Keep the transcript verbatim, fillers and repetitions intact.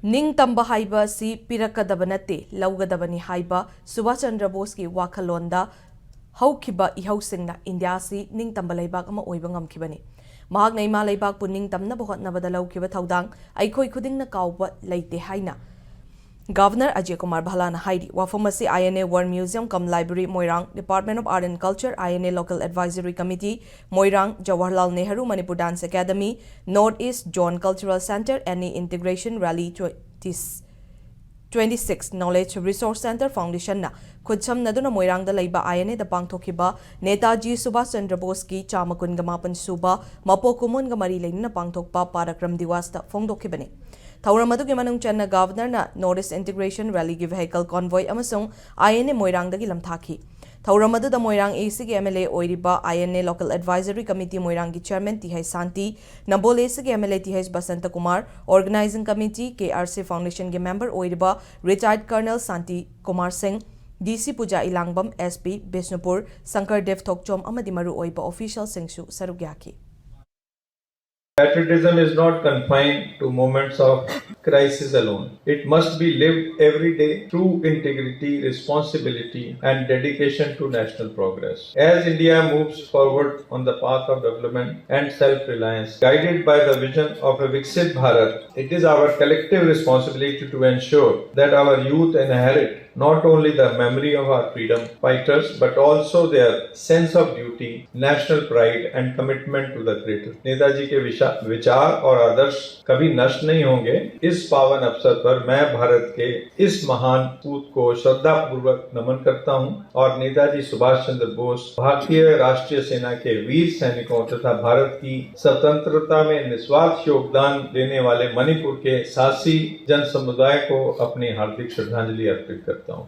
ꯅꯤꯡꯇꯝꯕ ꯍꯥꯏꯕ ꯑꯁꯤ ꯄꯤꯔꯛꯀꯗꯕ ꯅꯠꯇꯦ, ꯂꯧꯒꯗꯕꯅꯤ ꯍꯥꯏꯕ ꯁꯨꯚꯥꯁ ꯆꯟꯗ꯭ꯔ ꯕꯣꯁꯀꯤ ꯋꯥꯈꯜꯂꯣꯟꯗ ꯍꯧꯈꯤꯕ ꯏꯍꯧꯁꯤꯡꯅ ꯏꯟꯗꯤꯌꯥ ꯑꯁꯤ ꯅꯤꯡꯇꯝꯕ ꯂꯩꯕꯥꯛ ꯑꯃ ꯑꯣꯏꯕ ꯉꯝꯈꯤꯕꯅꯤ꯫ ꯃꯍꯥꯛꯅ ꯏꯃꯥ ꯂꯩꯕꯥꯛꯄꯨ ꯅꯤꯡꯇꯝꯅꯕ ꯍꯣꯠꯅꯕꯗ ꯂꯧꯈꯤꯕ ꯊꯧꯗꯥꯡ ꯑꯩꯈꯣꯏ ꯈꯨꯗꯤꯡꯅ ꯀꯥꯎꯕ ꯂꯩꯇꯦ ꯍꯥꯏꯅ ꯒꯚꯔꯅꯔ ꯑꯖꯌ ꯀꯨꯃꯥꯔ ꯚꯜꯂꯥꯅ ꯍꯥꯏꯔꯤ꯫ ꯋꯥꯐꯝ ꯑꯁꯤ I N A War Museum cum Library, Moirang, Department of Art and Culture, I N A Local Advisory Committee, Moirang, Jawaharlal Nehru Manipur Dance Academy, North East Zone Cultural Centre, N E Integration Rally twenty twenty-six Knowledge Resource Centre Foundationꯅ ꯈꯨꯠꯁꯝꯅꯗꯨꯅ ꯃꯣꯏꯔꯥꯡꯗ ꯂꯩꯕ I N Aꯗ ꯄꯥꯡꯊꯣꯛꯈꯤꯕ ꯅꯦꯇꯥꯖꯤ ꯁꯨꯚꯥꯁ ꯆꯟꯗ꯭ꯔ ꯕꯣꯁꯀꯤ ꯆꯥꯝꯃ ꯀꯨꯟꯒ ꯃꯥꯄꯟ ꯁꯨꯕ ꯃꯄꯣꯛ ꯀꯨꯝꯑꯣꯟꯒ ꯃꯔꯤ ꯂꯩꯅꯅ ꯄꯥꯡꯊꯣꯛꯄ ꯄꯥꯔꯥꯀ꯭ꯔꯝ ꯗꯤꯋꯥꯁꯇ ꯐꯣꯡꯗꯣꯛꯈꯤꯕꯅꯤ꯫ ꯊꯧꯔꯝ ꯑꯗꯨꯒꯤ ꯃꯅꯨꯡ ꯆꯟꯅ ꯒꯚꯔꯅꯔꯅ North East Integration Rallyꯒꯤ vehicle convoy ꯑꯃꯁꯨꯡ I N A ꯃꯣꯏꯔꯥꯡꯗꯒꯤ ꯂꯝꯊꯥꯈꯤ꯫ ꯊꯧꯔꯝ ꯑꯗꯨꯗ ꯃꯣꯏꯔꯥꯡ ACꯒꯤ M L A ꯑꯣꯏꯔꯤꯕ I N A Local Advisory Committee ꯃꯣꯏꯔꯥꯡꯒꯤ Chairman T H Shanti, Nambol ACꯒꯤ M L A T H Basanta Kumar, Organizing Committee, K R C Foundationꯒꯤ member ꯑꯣꯏꯔꯤꯕ Retired Colonel ꯁꯥꯟꯇꯤ ꯀꯨꯃꯥꯔ ꯁꯤꯡ, D C ꯄꯨꯖꯥ ꯏꯂꯥꯡꯕꯝ, S P Bishnupur, Shankar ꯗꯦꯕ ꯊꯣꯛꯆꯣꯝ ꯑꯃꯗꯤ ꯃꯔꯨꯑꯣꯏꯕ officialꯁꯤꯡꯁꯨ ꯁꯔꯨꯛ ꯌꯥꯈꯤ꯫ Patriotism is not confined to moments of crisis alone. It must be lived every day through integrity, responsibility, and dedication to national progress. As India moves forward on the path of development and self reliance, guided by the vision of a Viksit Bharat, it is our collective responsibility to ensure that our youth inherit not only the memory of our freedom fighters but also their sense of duty, national pride, and commitment to the greater. Netaji के विचार और आदर्श कभी नष्ट नहीं होंगे। इस पावन अवसर पर मैं भारत के इस महान पूत को श्रद्धापूर्वक नमन करता हूं और नेताजी सुभाष चंद्र बोस, भारतीय राष्ट्रीय सेना के वीर सैनिकों तथा भारत की स्वतंत्रता में निस्वार्थ योगदान देने वाले मणिपुर के साहसी जन समुदाय को अपनी हार्दिक श्रद्धांजलि अर्पित करता हूं।